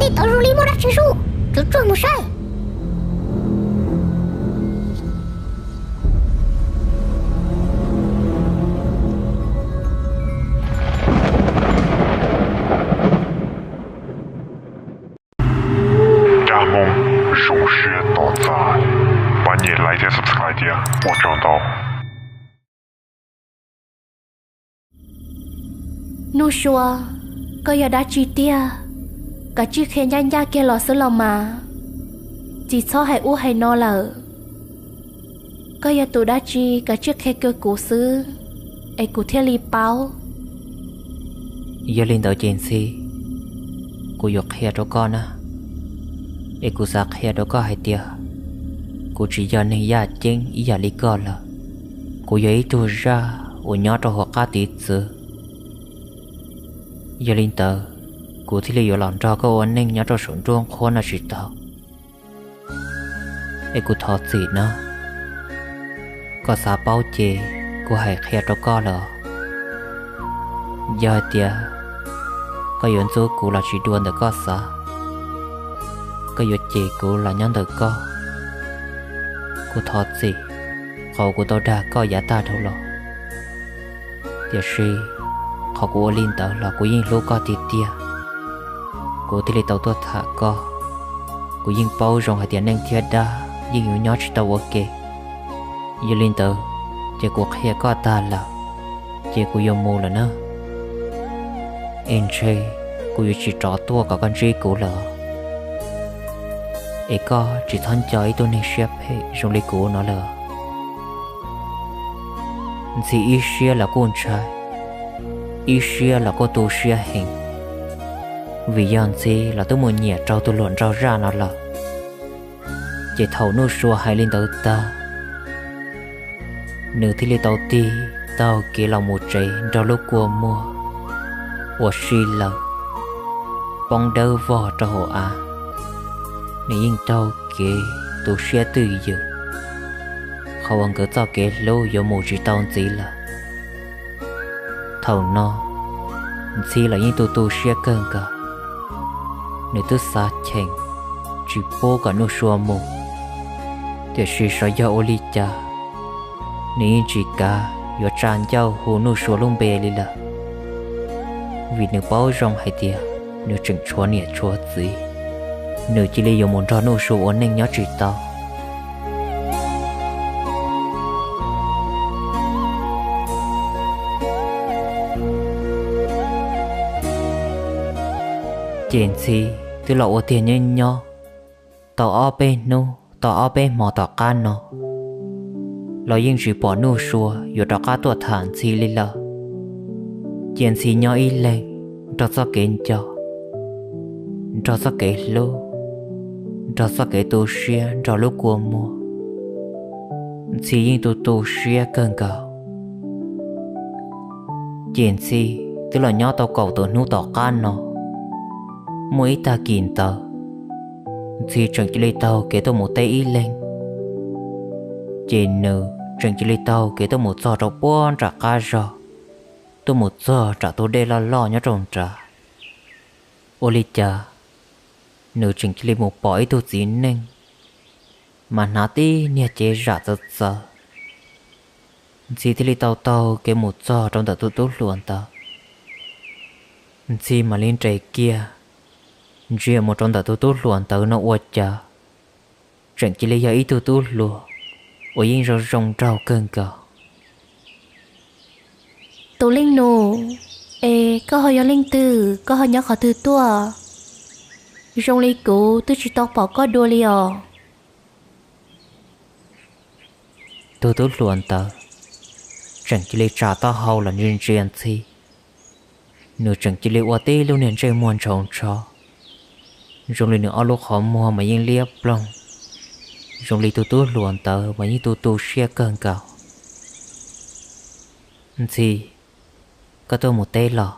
Tej tod zoo li muaj dab tsi sub, tsuag tsuag mus saib. Nraj Hmoob zoo siab tos txais, pab nias like thiab subscribe thiab ua tsaug ntau. Nuj Sua, koj yog dab tsi tiag? Kav tsij qhia ncaj ncaj kiag los xwb los mas. Tsis txhob hais ub hais no lawm. Koj yog tus dab tsi, kav tsij qhia kiag kuv xwb, es kuv thiaj li paub. Yog li ntawd ces Ntxhi, kuv yuav qhia rau koj na. Es kuv xav qhia rau koj hais tias kuv tsis yog neeg yaj ceeb ib yam li koj lawm. Kuv yog ib tug zaj uas nyob rau hauv qab tiv txwv. Yog li ntawd, kuv thiaj li yuav los nrog koj ua neej nyob rau saum nruab nqhuab no tsis tau. Es kuv thov txim na. Koj xav paub ces kuv hais qhia rau koj lawm. Yog hais tias koj yuav ntxub kuv los tsis dua ntawm koj xav, koj yuav cem kuv los nyob ntawm koj, kuv thov txim qhov kuv tau dag koj yav tag dhau los. Tiam sis qhov kuv ua li ntawd los kuv yeej hlub koj tiag tiag. Kuv thiaj li tau tuaj tham koj. Kuv yeej paub zoo hais tias neeg thiab dab yeej yuav nyob tsis tau ua ke. Yog li ntawd, ces kuv qhia koj tag lawm, ces kuv yuav mus lawm na. Es ntshe kuv yuav tsis rov tuaj kom koj ntsib kuv lawm. Es koj tsis txhob nco ib tug neeg siab phem zoo li kuv no lawm. Ntxhi ib siab los kuj ntshai, ib siab los kuj tu siab heev, vim yog Ntxhi los twb mus nyiam raug tus hluas nraug zaj no lawm. Ces thaum Nuj Sua hais li ntawd tag, nws thiaj li tau tig taug kev los mus tsev nrog lub kua muag uas si lawm, poob dawb vog rau hauv av. Nws yeej taug kev tu siab twj ywm, qhov uas nkawd txoj kev hlub yuav mus tsis tau ntxiv lawm. Thaum no, Ntxhi los yeej tu tu siab kawg nkaus. Nws twb xav cheem tsis pub kom Nuj Sua mus, tiam sis xyov yog ua li cas, nws yeej tsis kav yuav tsa ncauj hu Nuj Sua lub npe li lawm, vim nws paub zoo hais tias nws tseem tshuav niam tshuav txiv, nws cia li yuav mus nrog Nuj Sua ua neej nyob tsis tau. Ces Ntxhi twb los ua tiag nyob nyob tau ob peb hnub tau ob peb hmo tom qab no, los yeej tsis pom Nuj Sua yuav rov qab tuaj tham Ntxhi li lawm. Cia Ntxhi nyob ib leeg nrog txoj kev nco, nrog txoj kev hlub, nrog txoj kev tu siab nrog lub kua muag. Ntxhi yeej tu tu siab kawg nkaus. Ces Ntxhi twb los nyob tau kaum tawm hnub tom qab no, muaj ib tag kis ntawd, Ntxhi tseem cia li taug kev tuaj mus teb ib leeg. Ces nws tseem cia li taug kev tuaj mus txog rau puag nram qab zog, tuaj mus txog nram tus dej loj loj nyob rau nrad. Ua li cas nws tseem cia li mus pom ib tug txiv neej mas hnav tib niag cev zam txawv txawv. Ntxhi thiaj li tau taug kev mus txog rau ntawm tus tub hluas ntawd. Ntxhi mam li nres kiag ntsia mus rau ntawm tus tub hluas ntawd no ua cas tseem cia li yog ib tug tub hluas uas yeej zoo zoo nraug kawg nkaus. Tus leej nus, es koj ho yog leej twg, koj ho nyob qhov twg tuaj? Zoo li kuv twb tsis tau pom koj dua li os. Tus tub hluas ntawd tseem cia li tsa taub hau los ntsia ntsia Ntxhi. Nws tseem cia li ua tib lub niag ntsej muag ntshaus ntsho, zoo li nws ob lub qhov muag mas yeej liab ploog, zoo li tus tub hluas ntawd mas yeej tu tu siab kawg nkaus. Ntxhi, koj tuaj mus teb los?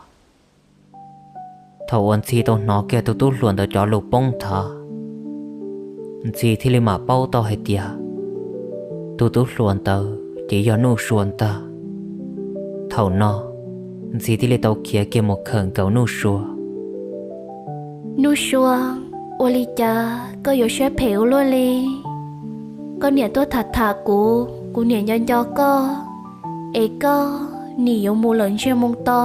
Thaum uas Ntxhi tau hnov kiag tus tub hluas ntawd cov lus poob nthav, Ntxhi thiaj li mam paub tau hais tias tus tub hluas ntawd ces yog Nuj Sua ntag. Thaum no, Ntxhi thiaj li tau khiav kiag mus khawm nkaus Nuj Sua. Nuj Sua, ua li cas koj yuav siab phem ua luaj li? Koj niam tuaj tham tham kuv, kuv niam nco nco koj, es koj nim yuav mus lawm ntsiag moo to,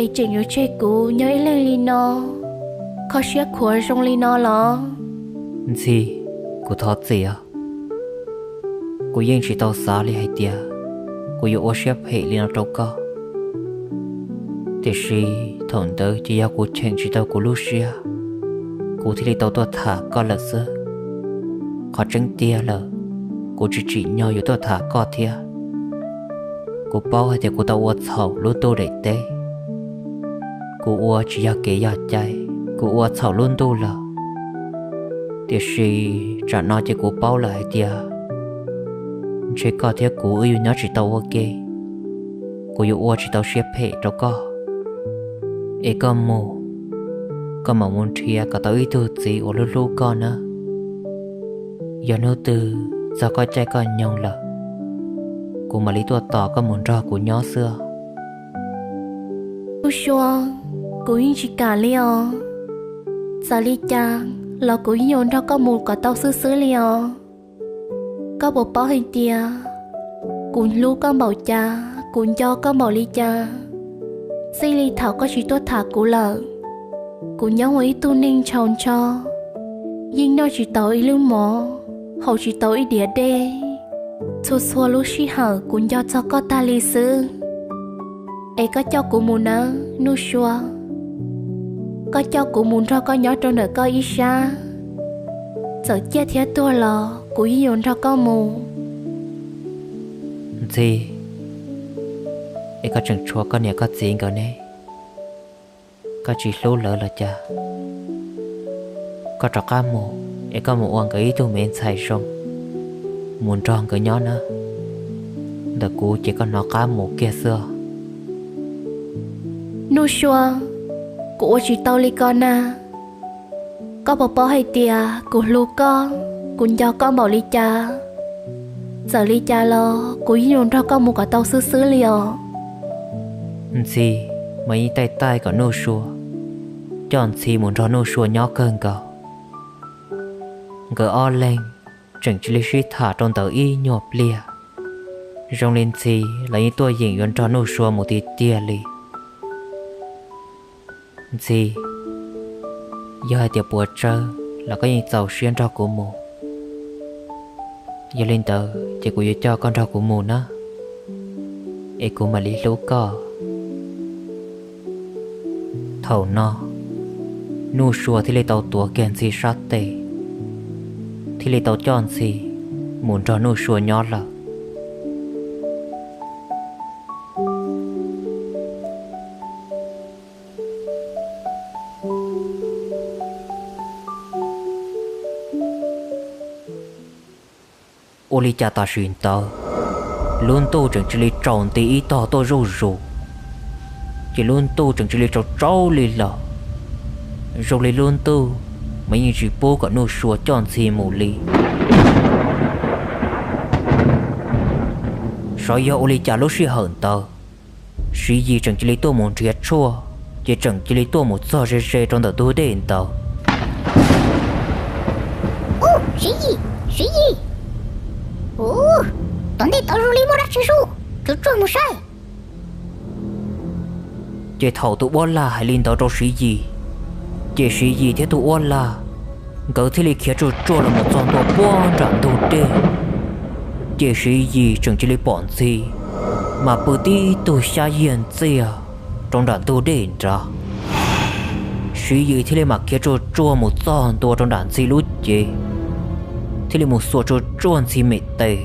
es tseem yuav tseg kuv nyob ib leeg li no, kho siab khuav zoo li no los? Ntxhi, kuv thov txim os. Kuv yeej tsis tau xav li hais tias kuv yuav ua siab phem li no rau koj. Tiam sis thaum ntawd ces yog kuv cheem tsis tau kuv lub siab, kuv thiaj li tau tuaj tham koj lawm xwb. Qhov tseeb tiag lawm, kuv tsis tsim nyog yuav tuaj tham koj thiab. Kuv paub hais tias kuv tau ua txhaum lub ntuj daim teb, kuv ua tsis yog kev yog cai, kuv ua txhaum lub ntuj lawm. Tiam sis tsam no ces kuv paub lawm hais tias ntshe koj thiab kuv wb yuav nyob tsis tau ua ke, kuv yuav ua tsis tau siab phem rau koj. Es koj mus, koj mam mus nrhiav kom tau ib tug txiv uas hlub hlub koj nawb. Yog hnub twg txog koj caij koj nyoog lawm, kuv mam li tuaj tos koj mus nrog kuv nyob xwb. Nuj Sua, kuv yeej tsis kam li os. Txawm li cas los kuv yeej yuav nrog koj mus kom tau xwb xwb li os. Koj puas paub hais tias kuv hlub koj npaum cas, kuv nco koj npaum li cas? Txij li thaum koj tsis tuaj tham kuv lawm, kuv nyob ua ib tug neeg ntshaus ntsho, yeej noj tsis tau ib lub mov, haus tsis tau ib diav dej. Txhua txhua lub sij hawm kuv nco txog koj tag li xwb. Es koj coj kuv mus nawb Nuj Sua, koj coj kuv mus nrog koj nyob rau ntawm koj ib sab. Txawm ciaj thiab tuag los kuv yeej yuav nrog koj mus. Ntxhi, es koj tseem tshuav koj niam koj txiv nkawd ne? Koj tsis hlub lawv los cas? Koj rov qab mus es koj mus ua nkawd ib tug me ntxhais zoo, mus nrog nkawd nyob na. Ntawm kuv ces koj hnov qab mus kiag xwb os. Nuj Sua, kuv ua tsis tau li ko na. Koj puas paub hais tias kuv hlub koj, kuv nco koj npaum li cas? Txawm li cas los kuv yeej yuav nrog koj mus kom tau xwb xwb li os. Ntxhi mas yeej taij taij kom Nuj Sua coj Ntxhi mus nrog Nuj Sua nyob kawg nkaus. Nkawd ob leeg tseem cia li sib tham rau ntawd ib nyuag pliag, zoo li Ntxhi los yeej tuaj yeem yuav nrog Nuj Sua mus tiag tiag li. Ntxhi, yog hais tias puas tsawg los koj yeej txaus siab nrog kuv mus. Yog li ntawd ces kuv yuav coj koj nrog kuv mus na, es kuv mam li hlub koj. Thaum no, Nuj Sua thiaj li tau tuav kiag Ntxhi sab tes, thiaj li tau coj Ntxhi mus nrog Nuj Sua nyob lawm. Ua li cas tam sim ntawd, lub ntuj tseem cia li tsaus nti ib tog tuaj zuj zus, ces lub ntuj tseem cia li tsaus tsaus li los, zoo li lub ntuj mas yeej tsis pub kom Nuj Sua coj Ntxhi mus li. Xyov yog ua li cas lub sij hawm ntawd, Siv Yis tseem cia li tuaj mus nrhiav tshuaj, ces tseem cia li tuaj mus txog ze ze rau ntawm ntug dej ntawd. Ub, Siv Yis, Siv Yis! Ub, tom ntej tod zoo li muaj dab tsi zus, tsuag tsuag mus saib. Ces thaum tus uab lag hais li ntawd rau Siv Yis, ces Siv Yis thiab tus uab lag nkawd thiaj li khiav tsuag tsuag los mus txog ntua puag nram ntug dej. Ces Siv Yis tseem cia li pom Ntxhi mas pw tib tug xyab yiag ntxiag rau nram ntug dej nrad. Siv Yis thiaj li mam khiav tsuag tsuag mus txog ntua rau nram Ntxhi lub cev, thiaj li mus xuas tsuag tsuag Ntxhi me tes.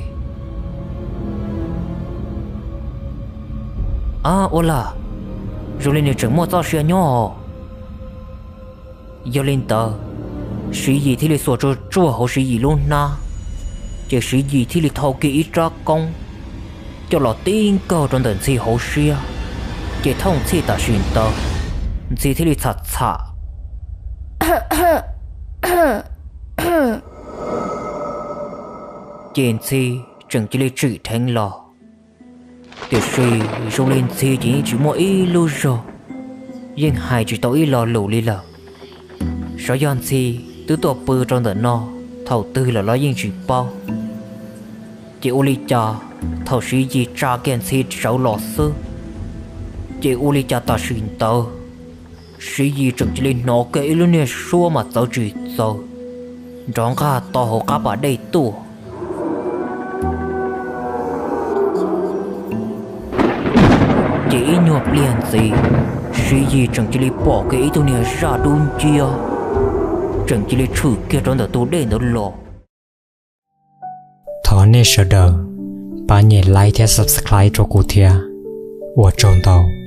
Ab, uab lag, zoo li nws tseem muaj txoj sia nyob os. Yog li ntawd, Siv Yis thiaj li xuas tsuag tsuag hauv Siv Yis lub hnab, ces Siv Yis thiaj li thau kiag ib rab koob coj los tib nkaug rau ntawm Ntxhi hauv siab, ces thooj txhij tam sim ntawd, Ntxhi thiaj li txham txham, ces Ntxhi tseem cia li tsim dheev los. Tiam sis zoo li Ntxhi ces yeej tsis muaj ib lub zog, yeej hais tsis tau ib lo lus li lawm. Xyov yog Ntxhi twb tuaj pw rau ntawm no thaum twg lawm los yeej tsis paub. Ces ua li cas thaum Siv Yis tsa kiag Ntxhi sawv los xwb, ces ua li cas tam sim ntawd Siv Yis tseem cia li hnov kiag ib lub niag suab mas txawv tsis txawv nrov nqag tau hauv qab pas dej tuaj. Ces ib nyuag pliag ntxiv, Siv Yis tseem cia li pom kiag ib tug niag zaj dub nciab tseem cia li tshwm kiag rau ntawm tus dej ntawd los. Thov nej sawv daws pab nyem like thiab subscribe rau kuv thiab, ua tsaug ntau.